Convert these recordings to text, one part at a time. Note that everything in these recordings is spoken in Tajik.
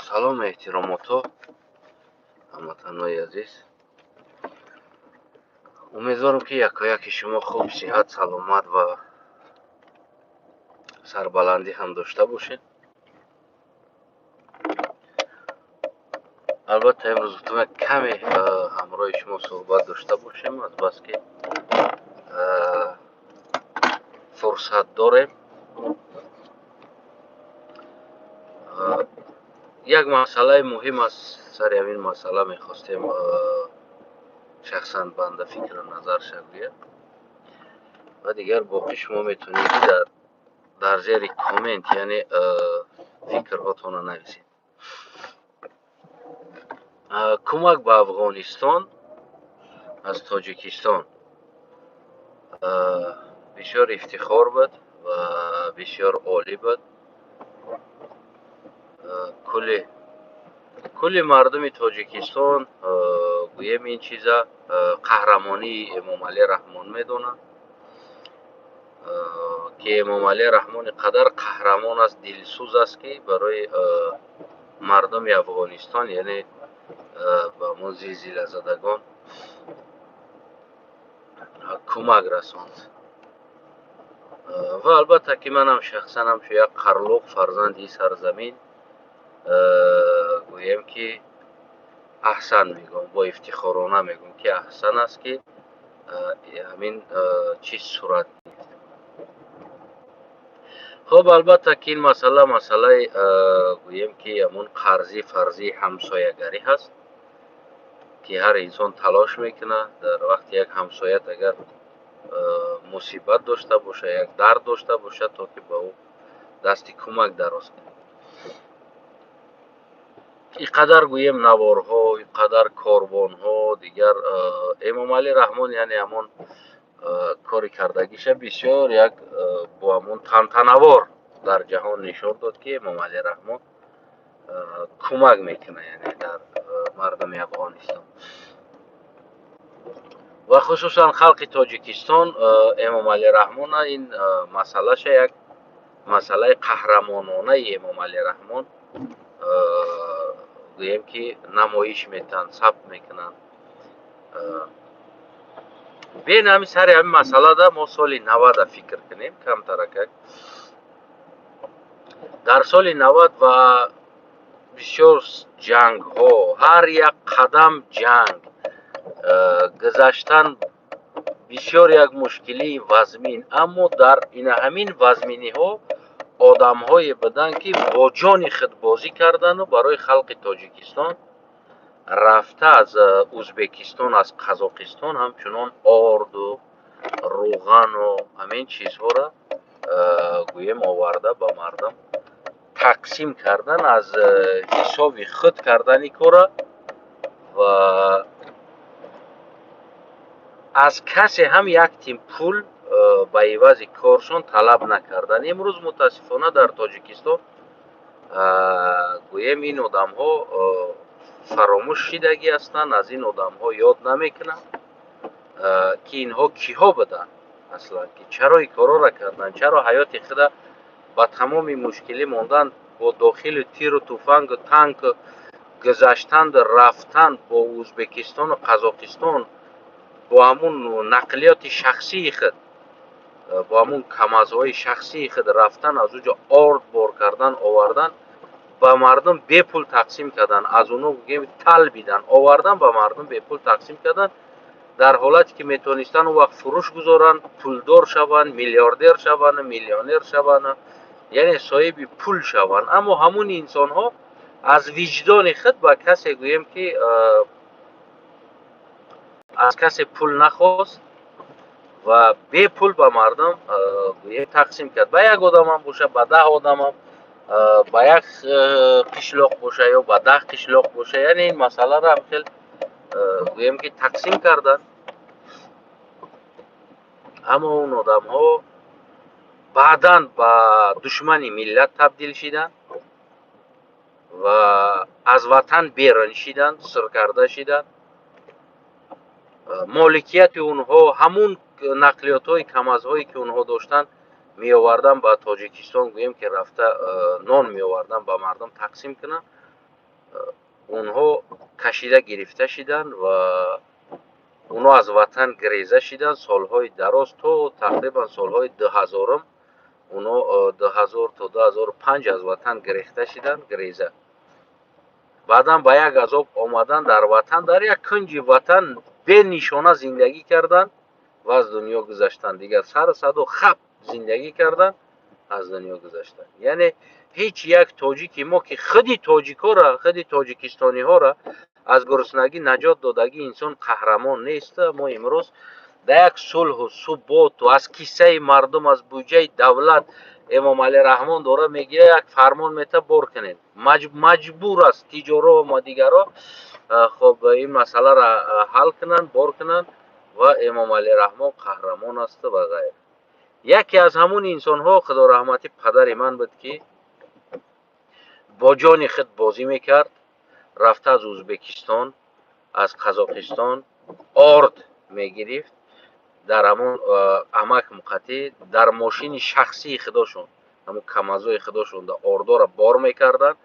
Салому эҳтиромотҳо, ҳамватанҳои азиз. Умедворам, ки якояки шумо хуб, сиҳат, саломат ва сарбаландӣ ҳам дошта бошед. Албатта, имрӯз гуфтам, як каме ҳамроҳи шумо суҳбат дошта бошем, азбаски фурсат дорем. Як масъалаи муҳим аст. Сари ҳамин масъала мехостем шахсан банда фикру назарша гӯяд ва дигар боқӣ шумо метавонед, ки дар зери коммент, яъне фикрҳотонро нависед. Кӯмак ба Афғонистон аз Тоҷикистон бисёр ифтихор буд ва бисёр олӣ буд. Кулли мардуми Тоҷикистон, гӯем, ин чиза қаҳрамонии Эмомалӣ Раҳмон медонанд, ки Эмомалӣ Раҳмон ин қадар қаҳрамон аст, дилсӯз аст, ки барои мардуми Афғонистон, яъне ба ҳамон зилзилазадагон кӯмак расонд. Ва албатта, ки манам шахсан ҳамчун як қарлуқ, фарзанди сарзамин, гӯем, ки аҳсан мегӯям, бо ифтихорона мегӯям, ки аҳсан аст, ки ҳамин чиз сурат гирифт. Хуб, албатта, ки ин масъала масъалаи, гӯем, ки ҳамон қарзӣ фарзии ҳамсоягарӣ ҳаст, ки ҳар инсон талош мекунад, дар вақти як ҳамсоят агар мусибат дошта боша, як дард дошта бошад, то ки ба ӯ дасти кӯмак дароз кунад. Ин қадар, гӯем, наворҳо, ин қадар корвонҳо, дигар Эмомалӣ Раҳмон, яъне ҳамон кори кардагиша бисёр як бо ҳамон тантанавор дар ҷаҳон нишон дод, ки Эмомалӣ Раҳмон кӯмак мекунад, яъне дар мардуми Афғонистон ва хусусан халқи Тоҷикистон. Эмомалӣ Раҳмона ин масъалаша як масъалаи қаҳрамононаи Эмомалӣ Раҳмон, гӯем, ки намоиш метаҳанд, сабт мекунанд. Бен ҳами сари ҳамин масъалада мо соли 90-а фикр кунем камтаракак. Дар соли 90 ва бисёр ҷангҳо, ҳар як қадам ҷанг, гузаштан бисёр як мушкилии вазмин. Аммо дар ина ҳамин вазминиҳо одамҳое буданд, ки бо ҷони худ бозӣ кардану барои халқи Тоҷикистон рафта, аз Ӯзбекистон, аз Қазоқистон ҳамчунон орду, рӯғану ҳамин чизҳоро, гӯем, оварда, ба мардум тақсим кардан, аз ҳисоби худ кардани кора ва аз касе ҳам як тин пул ба ивази коршон талаб накардан. Имрӯз, мутаассифона, дар Тоҷикистон, гӯем, ин одамҳо фаромӯш шидагӣ ҳастанд. Аз ин одамҳо ёд намекунанд, ки инҳо киҳо буданд аслан, ки чаро ин корҳоро карданд, чаро ҳаёти худа ба тамоми мушкилӣ мондан, бо дохили тиру туфангу танк гузаштанду рафтан бо Ӯзбекистону Қазоқистон, бо ҳамун нақлиёти шахсии худ, бо ҳамун камазҳои шахсии худ рафтан, аз он ҷо орд бор кардан, овардан, ба мардум бепул тақсим кардан, аз онҳо, гӯем, талбидан, овардан, ба мардум бепул тақсим кардан, дар ҳолате ки метавонистанд он вақт фурӯш гузоранд, пулдор шаванд, миллиардер шаванд, миллионер шаванд, яъне соҳиби пул шаванд. Аммо ҳамун инсонҳо аз виҷдони худ ба касе, гӯем, ки аз касе пул нахост ва бепул ба мардум, гӯем, тақсим кард. Ба як одамам боша, ба 10 одамам, ба як қишлоқ боша ё ба 10 қишлоқ боша, яъне ин масъаларо ҳам хел, гӯем, ки тақсим карданд. Аммо он одамҳо баъдан ба душмани миллат табдил шиданд ва аз ватан берун шиданд, сиркарда шиданд. Моликияти онҳо, ҳамун нақлиётҳои камазҳое, ки онҳо доштанд, Меовардан ба Тоҷикистон, гӯем ки рафта нон меовардан, ба мардум тақсим кунанд. Онҳо кашида гирифта шиданд ва онҳо аз ватан гиреза шиданд. Солҳои дароз, то тақрибан солҳои 2000-ум, онҳо 2000 то 2005 аз ватан гирехта шиданд, гиреза. Баъдан ба як азоб омадан, дар ватан, дар як кунҷи ватан бенишона зиндагӣ карданд ва аз дунё гузаштанд. Дигар сару садо хап зиндагӣ карданд, аз дунё гузаштанд. Яъне ҳеҷ як тоҷики мо, ки худи тоҷикҳоро, худи тоҷикистониҳоро аз гуруснагӣ наҷот додагӣ инсон қаҳрамон нест. Мо имрӯз дар як сулҳу суботу аз киссаи мардум, аз буҷаи давлат Эмомалӣ Раҳмон дора мегирад, як фармон мета, бор кунед. Маҷбур аст тиҷоро ва дигарро, хоб, ин масъаларо ҳал кунанд, бор кунанд ва Эмомалӣ Раҳмон қаҳрамон аст ва ғайра. Яке аз ҳамун инсонҳо, худо раҳматӣ, падари ман буд, ки бо ҷони худ бозӣ мекард, рафта аз Ӯзбекистон, аз Қазоқистон орд мегирифт, дар ҳамон амак муқатӣ дар мошини шахсии худошон, ҳамун Камазои худошон ордоро бор мекарданд,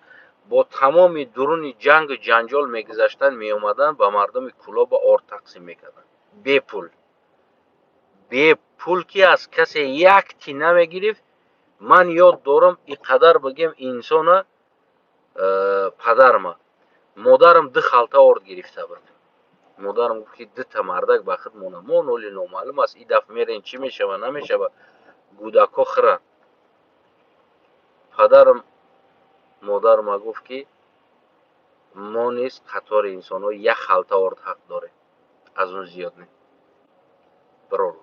бо тамоми дуруни ҷангу ҷанҷол мегузаштанд, меомаданд, ба мардуми Кӯлоба орд тақсим мекарданд бепул, бепул, ки аз касе як ти намегирифт. Ман ёд дорам, ин қадар бигем инсона падарма. Модарам ду халта орд гирифта буд. Модарам гуфт, ки дута мардак ба худ монам, мо ноли номаълум аст, и дафъ мерем, чӣ мешава, намешава, кӯдакҳо хӯранд. Падарам модарма гуфт, ки мо низ қатори инсонҳо як халта орд ҳақ дорем, аз он зиёд не. Бирор.